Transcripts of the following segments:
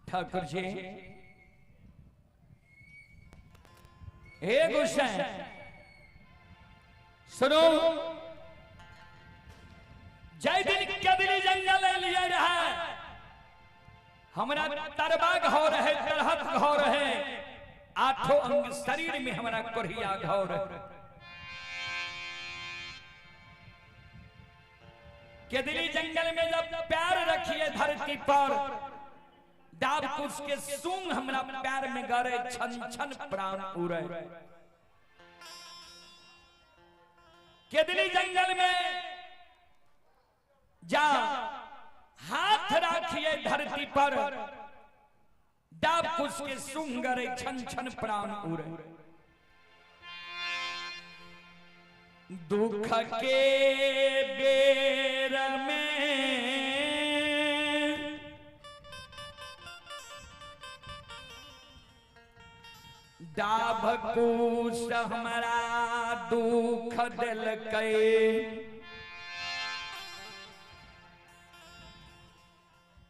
ठाकुर जी हे गोसाई सुनो, जय दिन कदली जंगल लिए रहे, हमरा तरबा घौ रहे, तरहत घौ रहे, आठों अंग शरीर में हमरा कोढ़िया घौ रहे। केदली जंगल में जब प्यार रखिए धरती पर, डाब कुश के सूंग हमरा प्यार में गरे, छन छन प्राण उड़े। केदली जंगल में जा हाथ रखिए धरती पर, डाब कुश के सूंग गरे, छन छन प्राण उड़े। दुख के बेर में डाभ कुश हमारा दुख दिलकै,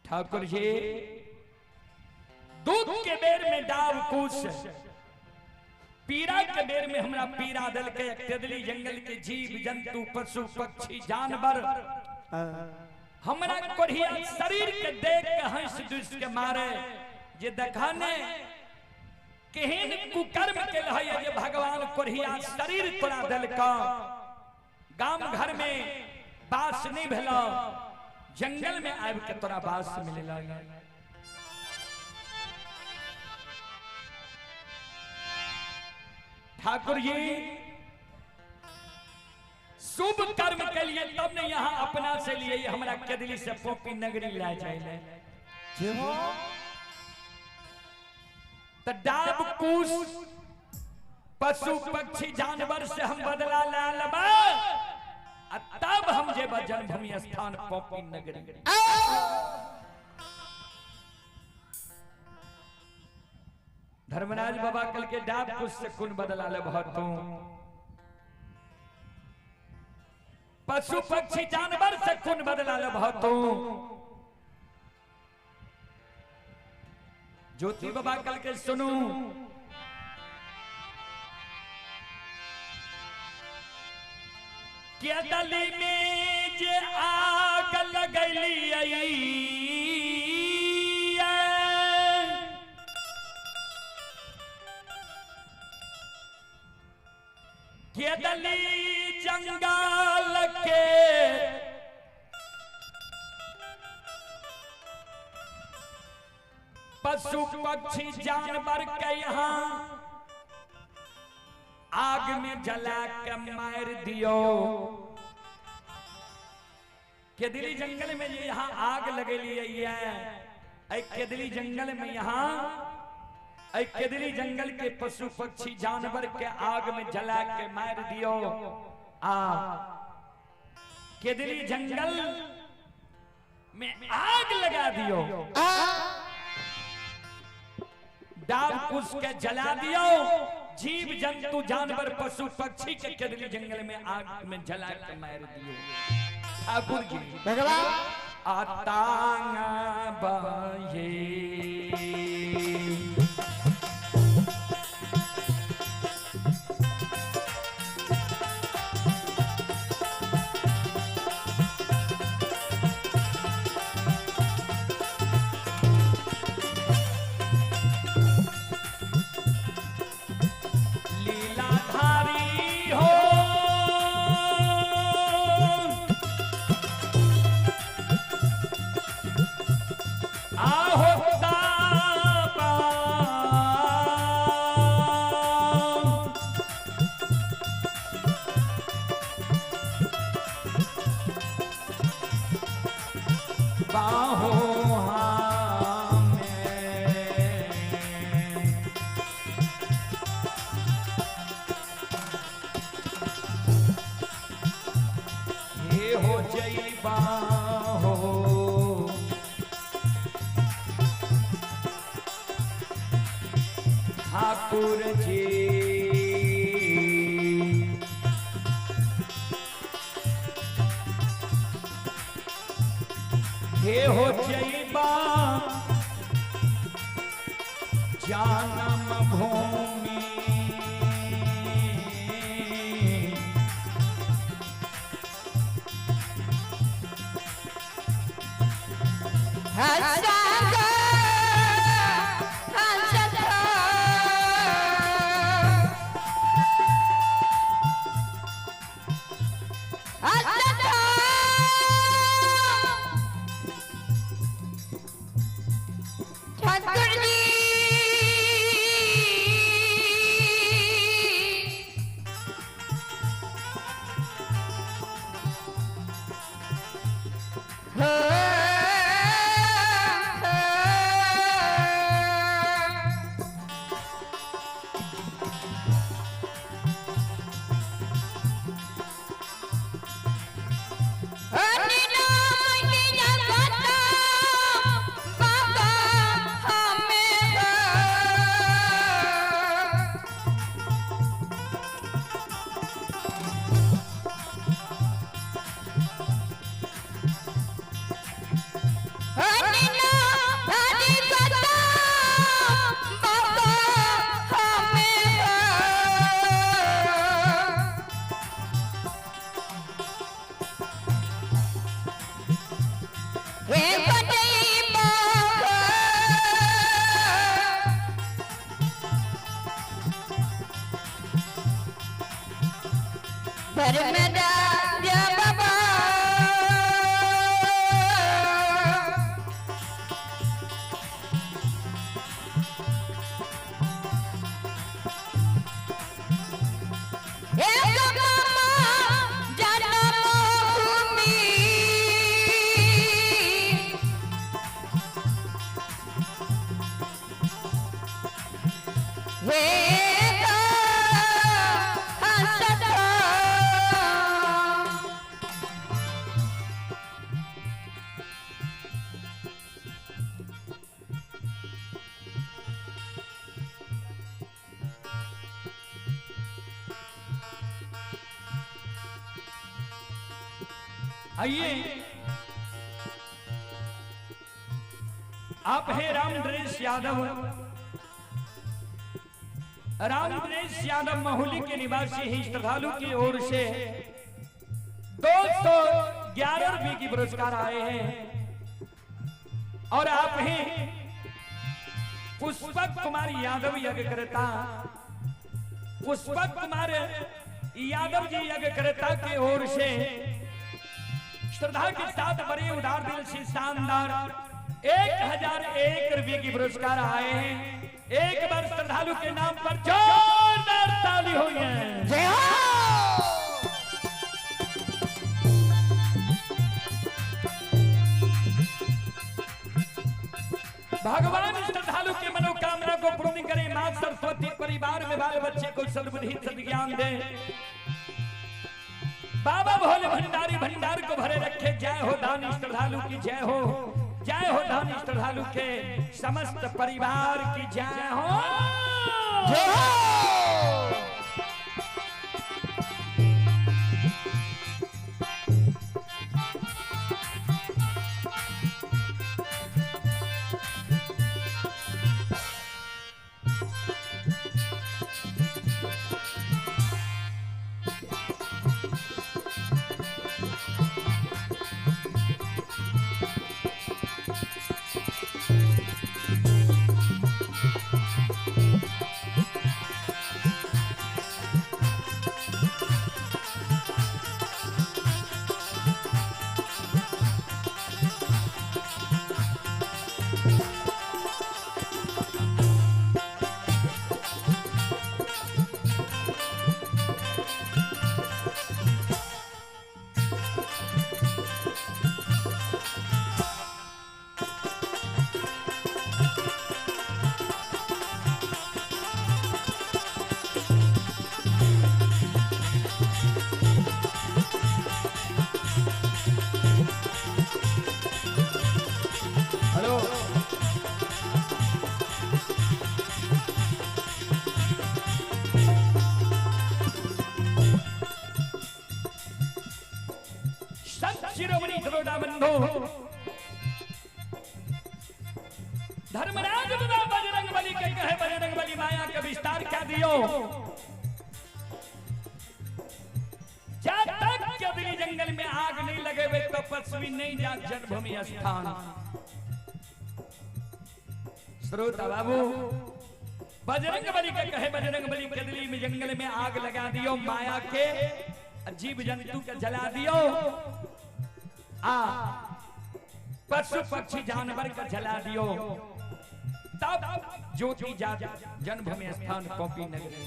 ठाकुर जी दुख के बेर में डाभ कुश, पीड़ा के बेर में हमरा पीड़ा दिलकै। तेदली जंगल के जीव जंतु पशु पक्षी जानवर हमरा कोढ़िया शरीर के देख के हंस दुस के मारे, जे देखा ने केहन कुकर्म के है जे भगवान कोढ़िया शरीर तोरा दिलका। गाम घर में बास नहीं भेला, जंगल में आबि के तोरा बास मिलला। ठाकुर जी शुभ कर्म के लिए तब ने यहाँ अपना से लिए हमरा केदली से पोपी नगरी ला जाए। तो डाब कुश पशु पक्षी जानवर से हम बदला ला लेबै, तब हम जेबै जन्मभूमि स्थान पोपी नगरी। धर्मराज बाबा कल के डाब कुश से कुन बदला ले तू, पशु पक्षी जानवर से कुन बदला ले तू। ज्योति बाबा कल के सुनू, केदली में जे आग लगली केदली जंगल के पशु पक्षी जानवर के यहाँ आग में जला के मार दियो। केदली जंगल में ये यहाँ आग लगेली है, केदली जंगल में यहाँ केदली जंगल के पशु पक्षी जानवर के आग में जला के मार दियो। आ केदली जंगल में आग लगा दियो, डाब कुश के जला दियो, जीव जंतु जानवर पशु पक्षी के केदली जंगल में आग में जला के मार दियो। ठाकुर जी भगवान आतांगा बाये ठाकुर जी हे हो जईबा जन्म भूमि आइए आप हैं राम नरेश यादव। राम नरेश यादव महुली के निवासी हैं। श्रद्धालु की ओर से 211 रुपए की पुरस्कार आए हैं। और आप हैं पुष्पक कुमार यादव यज्ञकर्ता। पुष्पक कुमार यादव जी यज्ञकर्ता की ओर से श्रद्धा के साथ बड़े उदार दिल से शानदार 1001 रुपए की पुरस्कार आए हैं। एक बार श्रद्धालु के नाम पर जोरदार ताली हुई है। जय हो। भगवान श्रद्धालु के मनोकामना को पूर्ण करें। मां सरस्वती परिवार में बाल बच्चे को सद्बुद्धि सद्ज्ञान दे। बाबा भोले भंडारी भंडार को भरे रखे। जय हो दानी श्रद्धालु की जय हो। जय हो दानी श्रद्धालु के समस्त परिवार की जय हो। जय हो। शिरोमणि श्रोता बंधु, धर्मराज बाबा बजरंग बली बली के कहे बजरंग बली माया के विस्तार क्या दियो। जब तक केदली जंगल में आग नहीं लगेबे तपस्वी नहीं जा जन्मभूमि स्थान। श्रोता बाबू बजरंग बली के कहे बजरंग बली केदली में जंगल में आग लगा दियो, माया के जीव जंतु के जला दियो, आ पशु पक्षी जानवर के जला दियो, तब ज्योति जा जन्मभूमि स्थान कॉपी नगरी।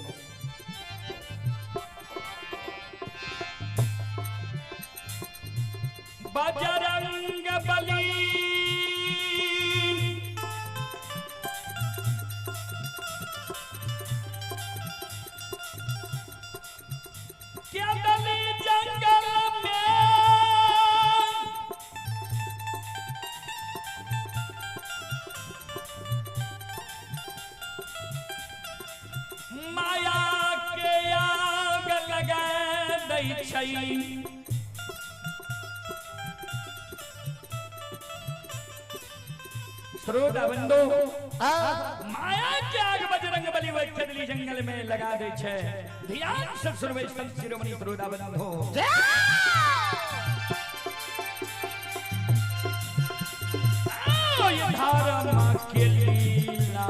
बजरंग बली क्या दली जंगल में माया के आग लगा दै छै। श्रोता बंधु माया के आग बजरंग बली वैखदली जंगल में लगा दे छे। ध्यान से सुनबै संत शिरोमणि श्रोता बंधु। ये धर्म के लीला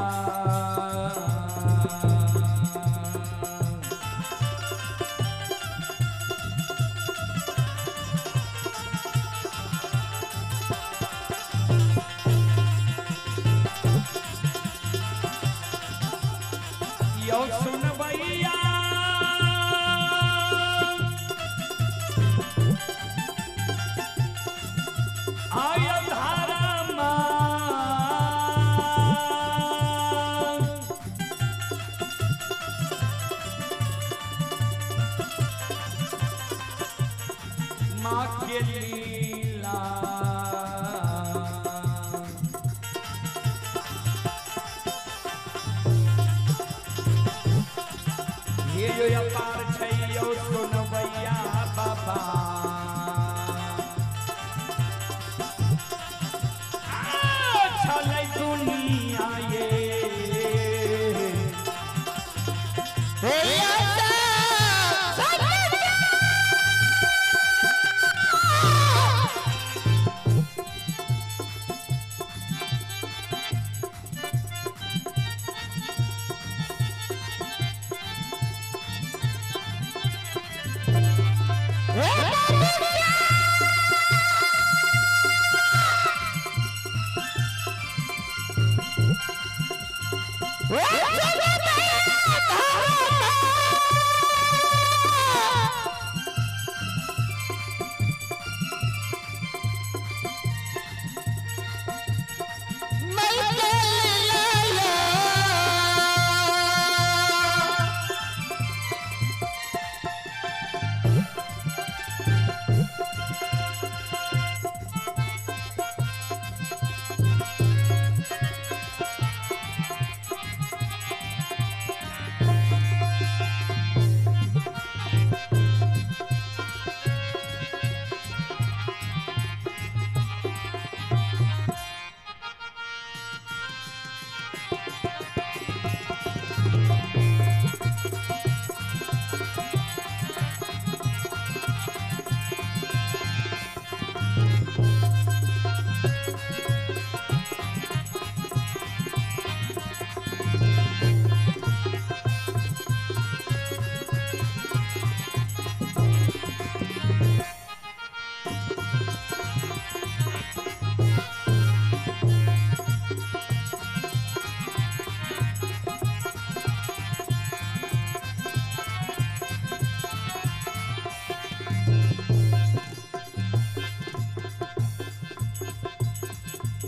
सुन भैया आय धारा माँ के लीला ये अपार छैयो सुनबैया बाबा छलै दुनिया ये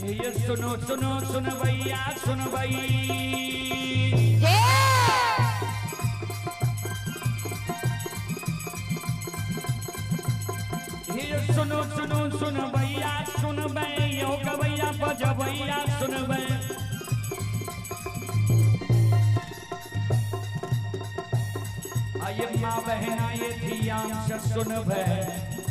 ये सुनो सुनो सुन भैया सुन भई ये सुनो सुनो सुन भैया सुन भई यो गवैया बजवैया सुन भई आये माँ बहना ये धियान से सुन भई।